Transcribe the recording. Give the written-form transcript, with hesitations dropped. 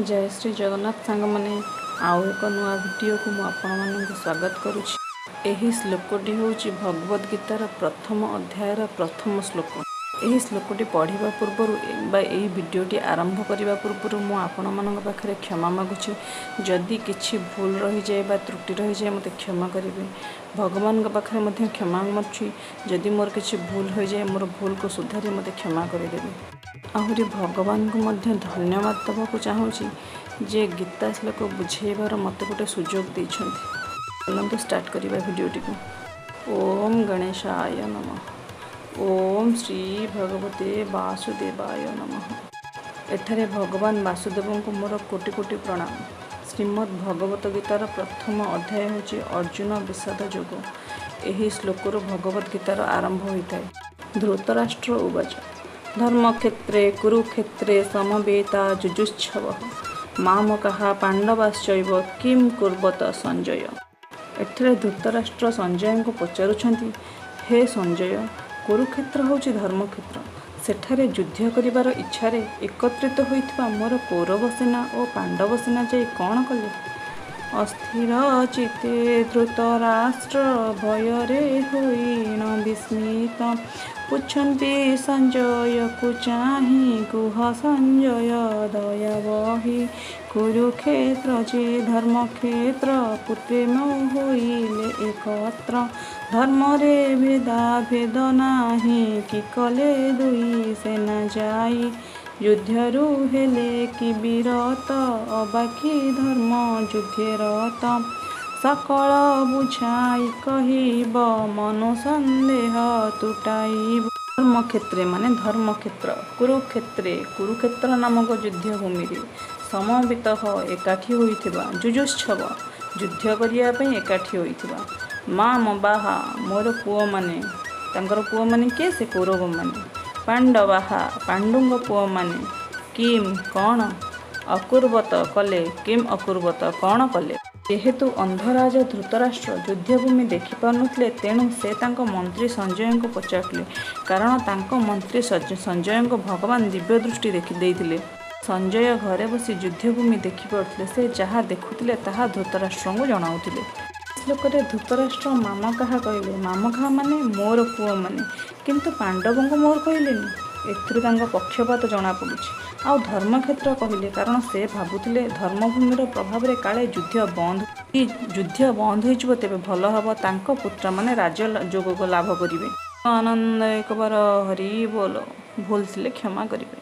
ଜୟ ଶ୍ରୀ ଜଗନ୍ନାଥ ସାଙ୍ଗମାନେ, ଆଉ ଏକ ନୂଆ ଭିଡ଼ିଓକୁ ମୁଁ ଆପଣମାନଙ୍କୁ ସ୍ୱାଗତ କରୁଛି। ଏହି ଶ୍ଲୋକଟି ହେଉଛି ଭଗବତ ଗୀତାର ପ୍ରଥମ ଅଧ୍ୟାୟର ପ୍ରଥମ ଶ୍ଲୋକ। ଏହି ଶ୍ଲୋକଟି ପଢ଼ିବା ପୂର୍ବରୁ ବା ଏହି ଭିଡ଼ିଓଟି ଆରମ୍ଭ କରିବା ପୂର୍ବରୁ ମୁଁ ଆପଣମାନଙ୍କ ପାଖରେ କ୍ଷମା ମାଗୁଛି। ଯଦି କିଛି ଭୁଲ ରହିଯାଏ ବା ତ୍ରୁଟି ରହିଯାଏ, ମୋତେ କ୍ଷମା କରିବେ। ଭଗବାନଙ୍କ ପାଖରେ ମଧ୍ୟ କ୍ଷମା ମାଗୁଛି, ଯଦି ମୋର କିଛି ଭୁଲ ହୋଇଯାଏ, ମୋର ଭୁଲକୁ ସୁଧାରି ମୋତେ କ୍ଷମା କରିଦେବେ। ଆହୁରି ଭଗବାନଙ୍କୁ ମଧ୍ୟ ଧନ୍ୟବାଦ ଦେବାକୁ ଚାହୁଁଛି ଯେ ଗୀତା ଶ୍ଲୋକ ବୁଝେଇବାର ମୋତେ ଗୋଟେ ସୁଯୋଗ ଦେଇଛନ୍ତି। ଚାଲନ୍ତୁ ଷ୍ଟାର୍ଟ କରିବା ଭିଡ଼ିଓଟିକୁ। ଓମ୍ ଗଣେଶାୟ ନମଃ। ଓମ୍ ଶ୍ରୀ ଭଗବତେ ବାସୁଦେବାୟ ନମଃ। ଏଠାରେ ଭଗବାନ ବାସୁଦେବଙ୍କୁ ମୋର କୋଟି କୋଟି ପ୍ରଣାମ। ଶ୍ରୀମଦ୍ ଭଗବତ ଗୀତାର ପ୍ରଥମ ଅଧ୍ୟାୟ ହେଉଛି ଅର୍ଜୁନ ବିଷାଦ ଯୋଗ। ଏହି ଶ୍ଲୋକରୁ ଭଗବତ ଗୀତାର ଆରମ୍ଭ ହୋଇଥାଏ। ଧୃତରାଷ୍ଟ୍ର ଉବାଚ, ଧର୍ମକ୍ଷେତ୍ରେ କୁରୁକ୍ଷେତ୍ରେ ସମବେତା ଯୁଯୁତ୍ସବଃ ମାମକାଃ ପାଣ୍ଡବାଶ୍ଚୈବ କିମ୍ କୁର୍ବତ ସଞ୍ଜୟ। ଏଠାରେ ଧୃତରାଷ୍ଟ୍ର ସଞ୍ଜୟଙ୍କୁ ପଚାରୁଛନ୍ତି, ହେ ସଞ୍ଜୟ, କୁରୁକ୍ଷେତ୍ର ହେଉଛି ଧର୍ମକ୍ଷେତ୍ର। ସେଠାରେ ଯୁଦ୍ଧ କରିବାର ଇଚ୍ଛାରେ ଏକତ୍ରିତ ହୋଇଥିବା ମୋର କୌରବ ସେନା ଓ ପାଣ୍ଡବ ସେନା ଯାଇ କ'ଣ କଲେ? ଅସ୍ଥିର ଚିତ୍ତେ ଧୃତରାଷ୍ଟ୍ର ଭୟରେ ହୋଇଣ ବିସ୍ମିତ, ପୁଛନ୍ତି ସଞ୍ଜୟକୁ ଚାହିଁ, କୁହ ସଞ୍ଜୟ ଦୟାବହି, କୁରୁକ୍ଷେତ୍ର ଯେ ଧର୍ମକ୍ଷେତ୍ର, ପୁତ୍ରେ ମୋ ହୋଇଲେ ଏକତ୍ର, ଧର୍ମରେ ଭେଦାଭେଦ ନାହିଁ, କି କଲେ ଦୁଇ ସେନା ଯାଇ, ଯୁଦ୍ଧରୁ ହେଲେ କି ବିରତ, ଅବା କି ଧର୍ମ ଯୁଦ୍ଧେ ରତ, ସକଳ ବୁଝାଇ କହିବ, ମନୁ ସନ୍ଦେହ ତୁଟାଇବ। ଧର୍ମକ୍ଷେତ୍ରେ ମାନେ ଧର୍ମକ୍ଷେତ୍ର, କୁରୁକ୍ଷେତ୍ରେ କୁରୁକ୍ଷେତ୍ର ନାମକ ଯୁଦ୍ଧଭୂମିରେ, ସମବେତ ଏକାଠି ହୋଇଥିବା, ଯୁଯୁତ୍ସବ ଯୁଦ୍ଧ କରିବା ପାଇଁ ଏକାଠି ହୋଇଥିବା, ମାମ ବାହା ମୋର ପୁଅମାନେ, ତାଙ୍କର ପୁଅମାନେ କିଏ? ସେ କୌରବମାନେ, ପାଣ୍ଡବାହା ପାଣ୍ଡୁଙ୍କ ପୁଅମାନେ, କିମ୍ କ'ଣ, ଅକୁର୍ବତ କଲେ, କିମ୍ ଅକୁର୍ବତ କ'ଣ କଲେ। ଯେହେତୁ ଅନ୍ଧରାଜ ଧୃତରାଷ୍ଟ୍ର ଯୁଦ୍ଧଭୂମି ଦେଖିପାରୁନଥିଲେ, ତେଣୁ ସେ ତାଙ୍କ ମନ୍ତ୍ରୀ ସଞ୍ଜୟଙ୍କୁ ପଚାରୁଥିଲେ, କାରଣ ତାଙ୍କ ମନ୍ତ୍ରୀ ସଞ୍ଜୟଙ୍କୁ ଭଗବାନ ଦିବ୍ୟ ଦୃଷ୍ଟି ଦେଖି ଦେଇଥିଲେ। ସଞ୍ଜୟ ଘରେ ବସି ଯୁଦ୍ଧଭୂମି ଦେଖିପାରୁଥିଲେ। ସେ ଯାହା ଦେଖୁଥିଲେ ତାହା ଧୃତରାଷ୍ଟ୍ରଙ୍କୁ ଜଣାଉଥିଲେ। ଶ୍ଲୋକରେ ଧୃତରାଷ୍ଟ୍ର ମାମକାହା କହିଲେ। ମାମକାହା ମାନେ ମୋର ପୁଅମାନେ, କିନ୍ତୁ ପାଣ୍ଡବଙ୍କୁ ମୋର କହିଲେନି। ଏଥିରୁ ତାଙ୍କ ପକ୍ଷପାତ ଜଣାପଡ଼ୁଛି। ଆଉ ଧର୍ମକ୍ଷେତ୍ର କହିଲେ, କାରଣ ସେ ଭାବୁଥିଲେ ଧର୍ମଭୂମିର ପ୍ରଭାବରେ କାଳେ ଯୁଦ୍ଧ ବନ୍ଦ ହୋଇଯିବ, ତେବେ ଭଲ ହେବ, ତାଙ୍କ ପୁତ୍ରମାନେ ରାଜ୍ୟ ଯୋଗ ଲାଭ କରିବେ। ଆନନ୍ଦ ଏକବାର ହରି ବୋଲ। ଭୁଲ ଥିଲେ କ୍ଷମା କରିବେ।